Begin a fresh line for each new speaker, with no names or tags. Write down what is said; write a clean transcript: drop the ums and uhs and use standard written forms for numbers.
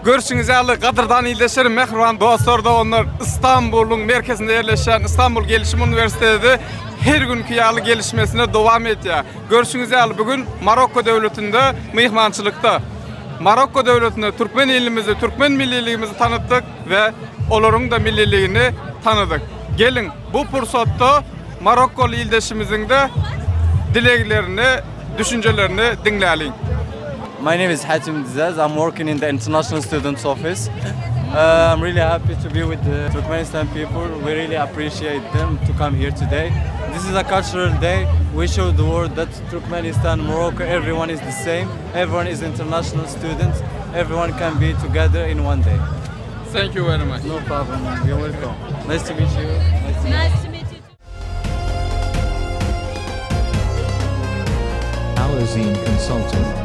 Görşüňiz ýaly, gadyrdan ildeşlerim, mähriban dostlar, doganlar, Istanbulyň merkezinde ýerleşýän Istanbul Gelişim uniwersiteti her günki ýaly gelişmesine dowam edýär. Görşüňiz ýaly, bu gün Marokko döwletinde myhmançylykda. Marokko döwletinde türkmen ilimizi, türkmen milliligimizi tanytdyk we olaryň-da milliligini tanydyk. Geliň, bu pursatda marokkoly ildeşimiziň-de dileglerini, düşünjelerini diňläliň.
My name is Hatim Dizaz. I'm working in the International Students Office. Uh, I'm really happy to be with the Turkmenistan people. We really appreciate them to come here today. This is a cultural day. We show the world that Turkmenistan, Morocco, everyone is the same. Everyone is international students. Everyone can be together in one day.
Thank you very much.
No problem. You're welcome. Nice to meet you. Nice to meet you.
Nice to meet you.
Alazine Consulting.